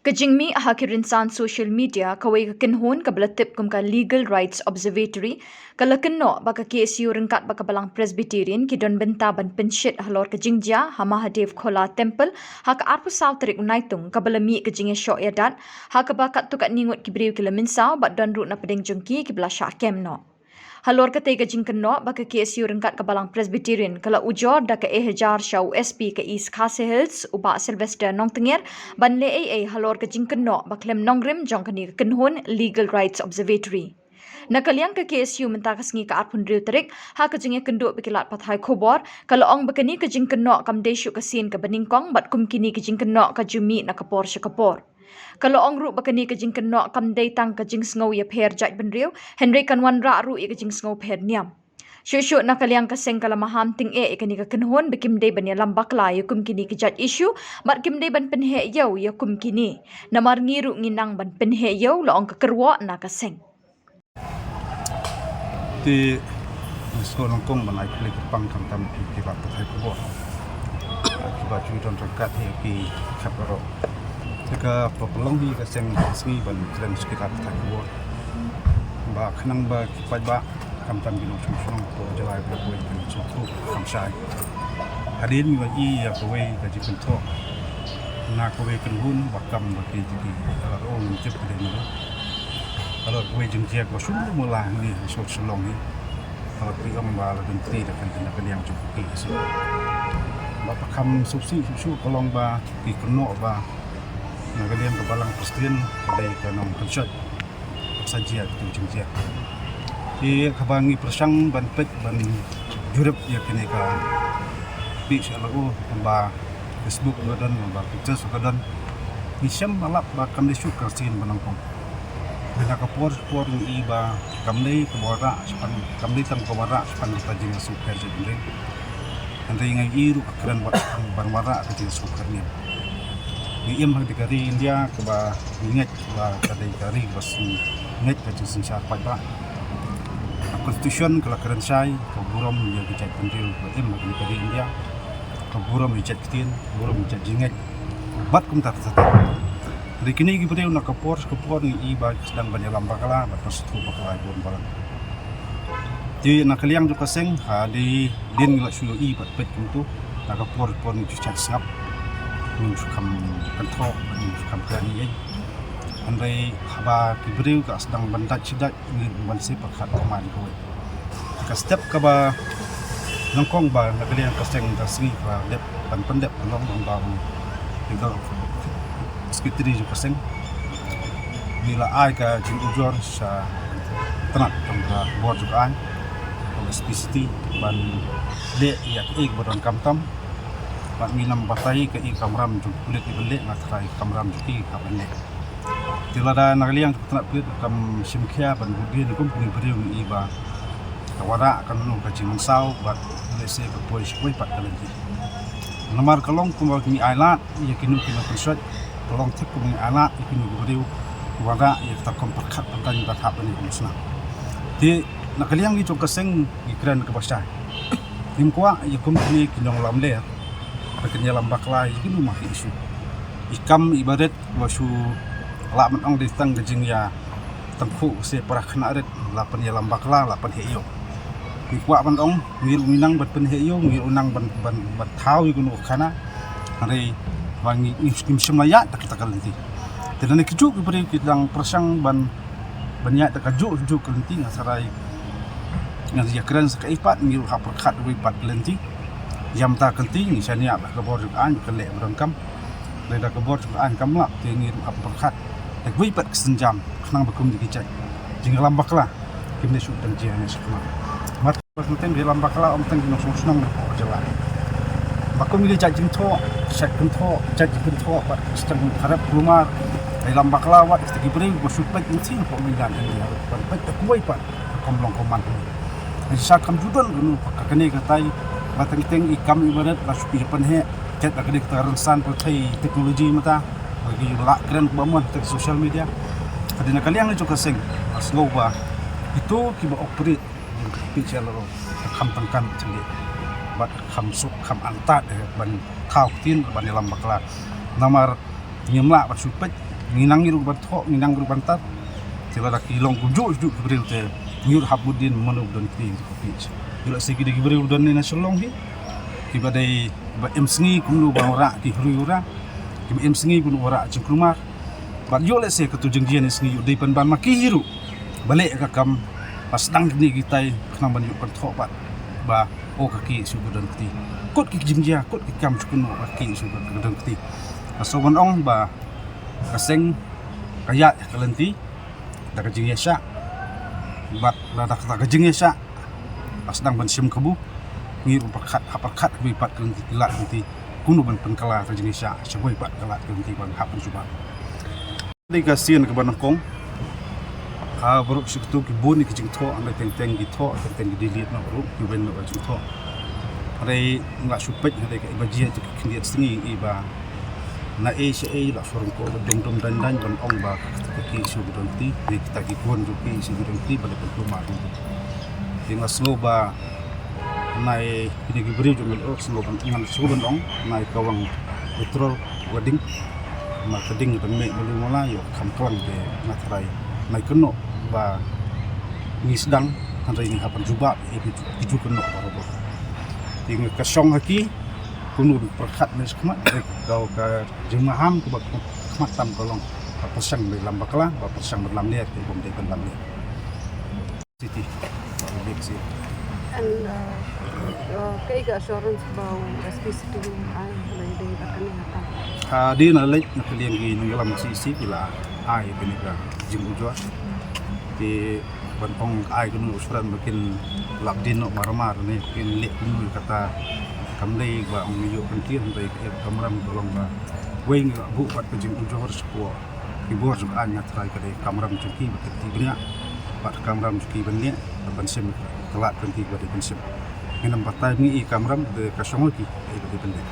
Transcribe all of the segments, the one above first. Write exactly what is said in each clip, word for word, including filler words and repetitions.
Ka jingmih ha ki rynsan social media, kawei ka kynhun kaba la tip kum ka Legal Rights Observatory, ka la kynnoh ba ka K S U ryngkat bad ka Balang Presbyterian ki don bynta ban pynshit halor ka jingjia ha Mahadev Khola Temple ha ka arphew saw tarik u Naitung, kaba la mih ka jingïashoh ïadat, ha kaba katto katne ngut ki briew ki la mynsaw bad don ruh na pdeng jong ki kiba la shah kem noh. Halor katei ka jingkynnoh ba ka K S U ryngkat ka Balang Presbyterian ka la ujor da ka A H R sha u S P ka East Khasi Hills, u Bah Sylvester Nongtnger, ban leh ei ei halor ka jingkynnoh ba khlem nongrim jong kane ka kynhun Legal Rights Observatory. Na ka liang ka K S U mynta ka sngi ka arphew hynriew tarik, ha ka jingïakynduh bad ki lad pathai khubor, ka la ong ba kane ka jingkynnoh kam dei shuh ka sien kaba nyngkong bad kum kine ki jingkynnoh ka ju mih na ka por sha ka por. Ka la ong ruh ba kane ka jingkynnoh kam dei tang ka jingsngew ïapher jaitbynriew, hynrei kan wanrah ruh ïa ka jingsngew pher niam. Shuh shuh na ka liang ka seng ka la maham tyngeh ïa kane ka kynhun ba kim dei ban ïalam bakla ïa kum kine ki jait issue, bad kim dei ban pynheh ïew ïa kum kine. Namar ngi ruh ngi nang ban pynheh ïew, la ong ka kyrwoh na ka seng. Te ngi sngewlong kong ban ai khublei kyrpang khamtam ïa ki lad pathai khubor kiba ju don ryngkat ïa ki khap baroh. Te kaba pynlong hi ka seng ka sngi ban kren sha ki lad pathai khubor ba khnang ba ki paidbah khamtam ki nongshong shnong hapoh jylla bad kawei ka sngewthuh kham shai. Hadien ngi wan i ïa kawei ka jingkynthoh na kawei ka kynhun ba kam ba ki jong ki, halor ong tip ki dei ngi. Halor kawei jingjia kaba shum dum la ngi ha Shillong hi. Halor ki ong ba la don tri da kan na ka liang jong ki. Ba ba kham suk si suk suk ka long ba ki kynnoh ba na ka liang ka Balang Presbyterian ka dei ka nongpynshoi. Sa jia tu jingjia. Ki kaba ngi pyrshang ban peit ban jurip ïa kine ka pi sha la u ba Facebook ka don ba pictures ka don. Ngi shem ba lap ba kam dei shuh ka sien ba nyngkong. Bad na ka por por ngi i ba kam dei ka wanrah shaphang, kam dei tang ka wanrah shaphang ka jingïasuk pher jaitbynriew. Hynrei ngi i ruh ka kren wat shaphang ban wanrah ka jingïasuk pher niam. Ngi im ha ka ri India kaba ngi ngeit ba ka dei ka ri kaba sngewngeit ka jingsynshar paidbah. Ka Constitution ka la kren shai ka burom ïa ka jaitbynriew ba im ha ka ri India. Ka burom ïa jait ktien, burom ïa jait jingngeit. Bad kumta kumta. Hynrei kine ki briew na ka por ka por ngi i ba ki sdang ban ïalam bakla bad ban sngewthuh bakla ïa ka bun balang. Te na ka liang jong ka seng hadien ngi la shu ïohi bad peit kumto, na ka por por ngi ju shait sngap, ngi ju kham kynthoh, ngi ju kham kren ei ei. Hynrei haba ki briew ka sdang ban dait shi dait, ngi ban sep pyrkhat kumne kawei. Ka step kaba nyngkong ba na ka liang ka seng ka sngi ka dep ban pyndep ka long ba u legal secretary jong ka seng. Ngi la ai ka jingujor sha tnat jong ka bor jong ka aiñ, jong ka S P C T, ban leh ïa kaei kaba donkam tam. Bad ngi nym batai kaei ka kamram jong pulit ban leh, nga tharai ka kamram jong ki ka ban leh. Te lada na ka liang jong ka tnat pulit kam shim khia ban bud ïa kum kine ki briew ngi i ba ka wanrah kano ka jingmynsaw bad lehse ka poi sha kawei pat ka lynti. Namar ka long kumba ngi ailad ïa kino kino ki nongpynshoi, ka long thik kumba ngi ailad ïa kino ki briew ki wanrah ïa kata ka kam pyrkhat pyrkhat ban hap ban ïa ka musnah. Te na ka liang ngi jong ka seng ngi kren kaba shai. Ngim kwah ïa kum kine ki nonglamler ba kin ïalam bakla ïa kino ma ki issue. I kam i barit ba shu lah ban ong dei tang ka jingïatangkhuh se para khynnah rit la pynïalam bakla la pynheh ïew. Ngi kwah ban ong ngi ruh ngi nang ban pynheh ïew, ngi ruh nang ban ban ban thaw ïa kano ka khana. Hynrei ba ngi ngi ngi shim la ïaid da kata ka lynti. Te lane kijuh ki briew ki dang pyrshang ban ban ïaid da kajuh juh ka lynti, nga tharai ngan ïakren sa kaei pat, ngi ruh hap pyrkhat wei pat ka lynti. Ïa mynta ka lynti ngi shaniah bad ka bor jong ka aiñ ba kan leh ba donkam. Lada ka bor jong ka aiñ kam lah te ngi ruh hap pyrkhat da kawei pat ka sienjam khnang ba kum ki jait jingïalam bakla kim dei shuh ban jia ne shuh. Mat ba ka lynti ïalam bakla ym tang ki nongshong shnong hapoh jylla. Ba kum ki jait jingthoh, jait kynthoh, jait jingkynthoh bad sdang kharep kulmar ïalam bakla wat ki briew ba shu peit ngi sing hapoh Maryland India ban peit da kawei pat. Kam long ka man. Ngi sa kam ju don kano ka kane katai, ba teng teng i kam i barit la shu ki pynheh, ket la ka dei ka rynsan pyrthei teknologi mynta, ba ki la kren ba mon teng social media. Ka dei na ka liang jong ka seng, la sngew ba ito kiba operate ïa ka P H L O ka kham tyngkan tyngeh, bad kham suk kham antad eh ban thaw ktien ban ïalam bakla. Namar ngim lah ban shu peit Ngi nang ruh ban thoh, ngi nang ruh ban tat. Te lada ki long kumjuh juh ki briew te ngi ruh hap mut dien mano ba don kti, ngi ruh hap pich. Ïoh lehse ki dei ki briew ba don na Shillong hi, kiba dei ba em sngi kumno ba wanrah ki hynriew wanrah, kiba em sngi kumno wanrah jingkulmar. Bad ïoh lehse kato jingjia ne sngi ïoh dei pynban ma ki hi ruh ba leh ka kam ba sdang kine kitai khnang ban ïoh pynthoh pat ba o ka KSU ka don kti. Kut ki jingjia, kut ki kam jukno ka KSU ka don kti. Nga sngewbha ban ong ba ka seng ka ïaid ka lynti da ka jingïaishah. Bad lada kata ka jingïaishah ba sdang ban shim kabu, ngi ruh pyrkhat, ha pyrkhat kaba pat ka lynti, ki lad lynti kumno ban pynkylla ka jingïaishah, sha kaba pat ka lad lynti ban hap ban jubab. Dei ka sien kaba nyngkong. Ha baroh shi katu ki bun ki jingthoh, hynrei teng teng ki thoh, teng teng ki delete noh ruh, ki wan noh ka jingthoh. Hynrei nga shu peit hynrei ka iba jia tu ki khyndiat sngi iba na ei sha ei la shu rung ko ba dum dum dan dan ban ong ba ka KSU ka don kti, ne kita ki khun jong ka KSU ka don kti ba leh pynkulmar ruh. Te nga sngew ba nai kine ki briew jong ngi ruh sngew ban, ngan sngew ban ong nai ka wang petrol wa ding. Ma ka ding ban meh malu mala ïoh kham klang te nga tharai nai kynnoh ba ngi sdang hynrei ngi hap ban jubab ïa ki ju, ki ju kynnoh barabor. Te nga ka shong ha ki kumno ban pyrkhat ne shakhmat, hynrei ka, ka jingmaham kaba khmat tam ka long ka pyrshang ba lam bakla, ba pyrshang ba lam ler, te bym dei ban lam ler. City. Big City. And uh, uh, kaei ka assurance ba u S P City u ai ha lade ba kane ka tam? Ha dei na leit na ka liang ki nongïalam C C ki la ai kane ka jingujor. Te ban ong ai kano assurance ba kin lap dien noh marmar ne kin leh kumno kata kam dei ba ong ïoh kan tieng dei ka kamram ka long ba wei ngi la buh pat ka jingujor shapoh ki bor jong ka aiñ, nga tharai ka dei kamram jong ki ba kin tih bniah bad kamram jong ki ban leh ban shim ka lad jong ki ba dei ban shim. Ngin ym batai ngi i kamram de ka shong ki i ba dei ban leh.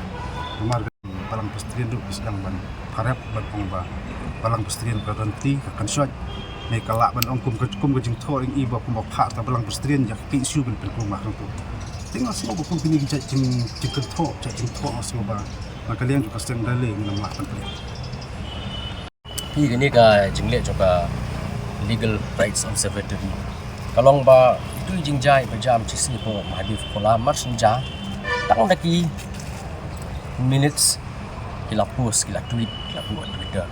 Namar ka Balang Presbyterian ruh ki sdang ban pharep ban ong ba Balang Presbyterian ka don kti ka kan shoi. Ne ka lah ban ong kum ka, kum ka jingthoh ring i ba kum ba phah ta Balang Presbyterian ïa ka KSU ban pynkulmar hangto. Te nga sngew ba kum kine ki jait jing, jingkynthoh, jait jingthoh nga sngew ba na ka liang jong ka seng da lei ngin ym lah ban pynlong. Hi kane ka jingleh jong ka Legal Rights Observatory ka long ba itu i jingjia ba jia mynta shi sngi ha Mahadev Khola mar shen ja tang da ki minutes ki la post, ki la tweet, ki la buh ha Twitter.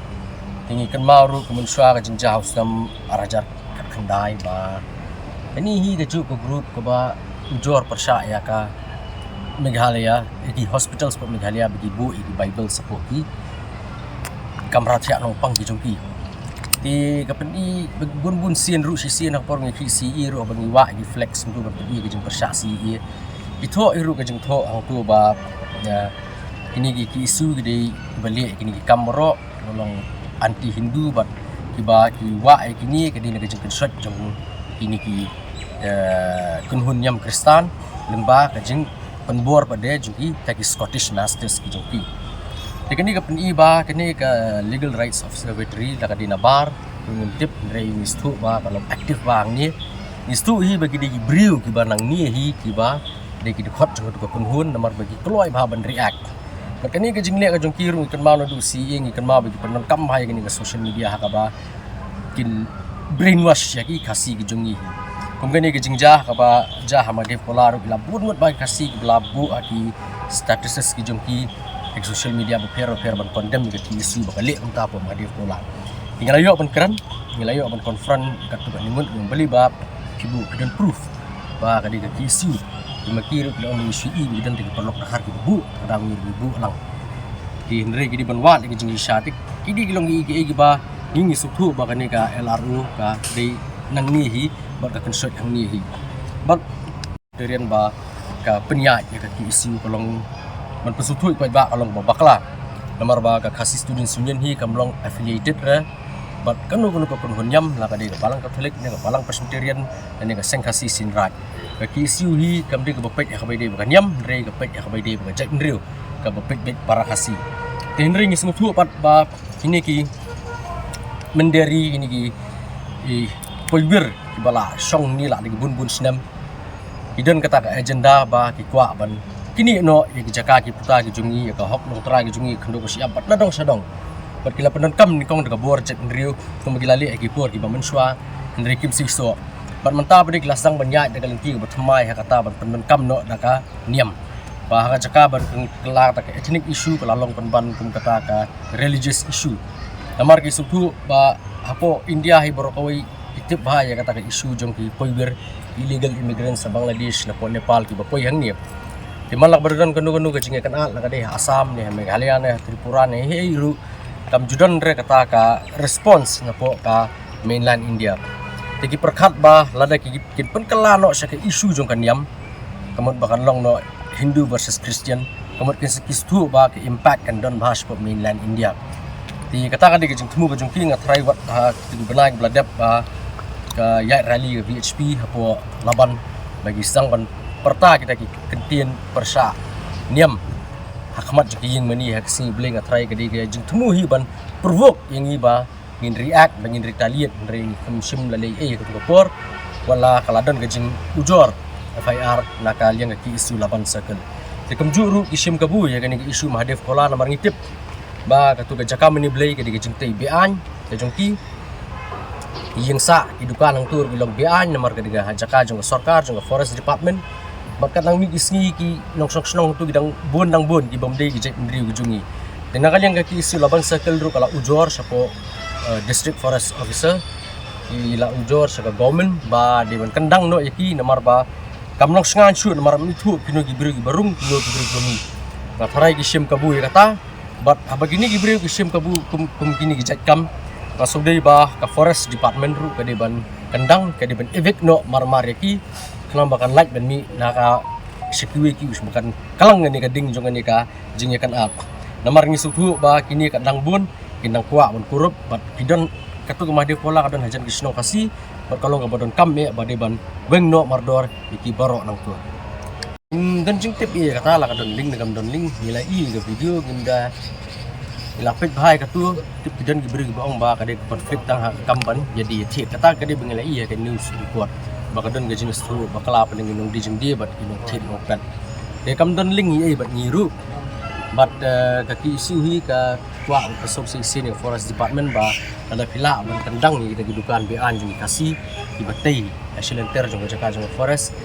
Te ngi kynmaw ruh ka mynshuwa ka jingjia ha u snem ar hajar khatkhyndai ba kane hi kajuh ka group kaba ujor pyrshah ïa ka Meghalaya, ïa ki hospitals hapoh Meghalaya ba ki buh ïa ki Bible shapoh ki kamra thiah nongpang ki jong ki. Te ka pyni bun bun sien ruh shisien ha ka por ngi khih C A A ruh ba ngi wah ïa ki flex hangto ban pyni ka jingpyrshah C A A. Ki thoh hi ruh ka jingthoh hangto ba ïa kine ki, ki KSU ki dei kiba leh ïa kine ki kam baroh ba long anti Hindu bad kiba ki wah ïa kine ka dei na ka jingkynshoit jong kine ki, eh, kynhun niam Khristan lyngba ka jingpynbor pat de jong kita ki Scottish Masters ki jong ki. Te kane ka pyni ba kane ka Legal Rights Observatory la ka dei nabar, ngim tip hynrei ngi sngewthuh ba ka long active bha hangne. Ngi sngewthuh hi ba ki dei ki briew kiba nangne hi kiba dei ki dkhot jong katu ka kynhun namar ba ki kloi bha ban react. Bad kane ka jingleh ka jong ki ruh ngi kynmaw naduh C A A ngi kynmaw ba ki pyndonkam bha ïa kane ka social media ha kaba kin brainwash ïa ki Khasi ki jong ngi. Kum kane ka jingjia ha kaba jia ha Mahadev Khola ruh ki la bun ngut bha ki Khasi kiba la buh ha ki statuses ki jong ki ha ki social media bapher bapher ban condemn ïa ka KSU ba ka leh kumta hapoh Mahadev Khola. Ngi la ïoh ban kren, ngi la ïoh ban confront katto katne ngut, ngi ong balei ba phi buh, phi don proof ba ka dei ka KSU. Te ma ki ruh ki la ong ngi shu i ba ki don da ki paralok dkhar kiba buh, ka dang ngi ruh ngi buh lang. Te hynrei ki dei ban wad ïa ka jingshisha te ki dei ki long kiei kiei kiba ngi ngi sngewthuh ba kane ka L R O ka dei nangne hi bad ka kynshoit hangne hi. Bad Presbyterian ba ka pynïaid ïa ka KSU ka long ban pynsngewthuh ïa ki paidbah ka long ba bakla. Namar ba ka Khasi Students Union hi kam long affiliated re bad kano kano ka kynhun niam, la ka dei ka Balang Katholik ne ka Balang Presbyterian ne ka Seng Khasi Seiñ Raij. Ka KSU hi kam dei kaba peit ïa kaba ïadei bad ka niam, hynrei ka peit ïa kaba ïadei bad ka jaitbynriew, kaba peit beit para Khasi. Te hynrei ngi sngewthuh pat ba kine ki mynder, kine ki, i, poiwir kiba la shong hangne la da ki bun bun snem, ki don kata ka agenda ba ki kwah ban knieh noh ïa ki jaka ki puta ki jong ngi, ïa ka hok longtrai ki jong ngi, khyndew ka shyiap bad nadong shadong. Bad ki la pyndonkam nyngkong da ka bor jaitbynriew, kumba ki la leh ha ki por kiba mynshuwa, hynrei kim seisoh. Bad mynta pat ki la sdang ban ïaid da ka lynti kaba thymmai ha kata ban pyndonkam noh da ka niam. Ba ha ka jaka ban kylla da ka ethnic issue ka la long pynban kum kata ka religious issue. Namar ki sngewthuh ba hapoh India hi baroh kawei ki tip bha ïa kata ka issue jong ki poiwir illegal immigrants na Bangladesh, napoh Nepal kiba poi hangne. Te man la kaba don kano kano ka jingïakynad, la ka dei ha Assam ne, ha Meghalaya ne, ha Tripura ne, hi ruh kam ju don re kata ka response napoh ka mainland India. Te ki pyrkhat ba lada ki, kin pynkylla noh sha ka issue jong ka niam, ka mut ba kan long noh Hindu versus Christian, ka mut ki sngewthuh ba ka impact kan don bha shapoh mainland India. Te kata ka dei ka jingthmu ka jong ki. Nga tharai wat ha ki bnai kiba la dep ba ka ïaid rally ka V H P hapoh Laban ba ki sdang ban pyrta kita ki kyntien pyrshah niam ha khmat jong ki ïing mane ha ka sngi Blei. Nga tharai ka dei ka jingthmu hi ban provoke ïa ngi ba ngin react, ba ngin retaliate, hynrei ngim shym la leh ei ha katu ka por. Wat la ka la don ka jingujor F I R na ka liang ka K S U Laban Circle. Te kumjuh ruh ki shim kabu ïa kane ka issue Mahadev Khola, namar ngi tip ba katu ka jaka mane Blei ka dei ka jingtei be-aiñ ka jong ki. Ki ïing sah, ki dukan hangto ruh ki long be-aiñ namar ka dei ka jaka jong ka sorkar, jong ka Forest Department. Bad katba ngi, ki sngi ki nongshong shnong hangto ki dang bun, dang bun ki bym dei ki jaitbynriew ki jong ngi. Te na ka liang ka K S U Laban Circle ruh ka la ujor shapoh, eh, District Forest Officer, ki la ujor sha ka government ba dei ban kyndang noh ïa ki, namar ba kam long shngain shuh, namar ym ithuh kino ki briew kiba rung, kino ki briew kiba mih. Nga tharai ki shim kabu ïa kata. Bad haba kine ki briew ki shim kabu kum, kum kine ki jait kam, nga sngewdei ba ka Forest Department ruh ka dei ban kyndang, ka dei ban evict noh marmar ïa ki, khnang ba kan lait ban mih na ka sha kiwei ki, ba kan klang kane ka ding jong kane ka jingïakynad. Namar ngi sngewthuh ba kine ka dang bun, ki dang kwah ban kurup, bad ki don, katu ka Mahadev Khola ka don hajan ki shnong Khasi, bad ka long kaba donkam eh ba dei ban weng noh mardor ïa ki baroh nangta. Hmm, don jingtip ïa kata, la ka don link ne kam don link, ngi la i ka video, ngim da, ngi la peit bha ïa katu. Tip ki don ki briew kiba ong ba ka dei ka conflict tang ha ka kam ban ïadie ïathied. Kata ka dei ba ngi la i ha ka news report ba ka don ka jingsngewthuh bakla, pynban ki nongdie jingdie bad ki nongthied nongpet. Te kam don link ei ei bad ngi ruh. Bad, eh, ka K S U hi ka kwah, ka sngewsih shisien ïa ka Forest Department ba lada phi lah ban kyndang ïa kita ki dukan be-aiñ jong ki Khasi kiba tei ha shilynter jong ka jaka jong ka forest,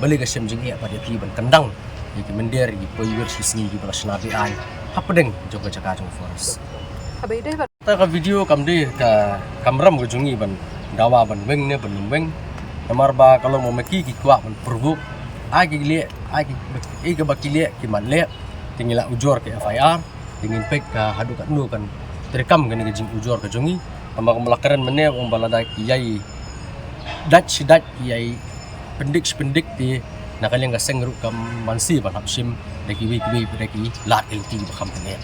balei ka shem jingeh pat ïa phi ban kyndang ïa ki mynder, ïa ki poiwir shi sngi kiba la shna be-aiñ hapdeng jong ka jaka jong ka forest. Haba ïadei bad kata ka video, kam dei ka kamram ka jong ngi ban dawa ban weng ne ban ym weng. Namar ba ka long ba ma ki ki kwah ban provoke. Ai ki leh, ai ki, ei kaba ki leh ki man leh. Te ngi la ujor ka F I R. Te ngin peit ka haduh katno kan treikam kane ka jingujor ka jong ngi. Namar kumba la kren mynne, ong ba lada ki ïai dait shi dait, ki ïai pyndik shi pyndik, te na ka liang ka seng ruh kam banse ban hap shim da kiwei kiwei, da ki lad ka lynti ba kham pyneh.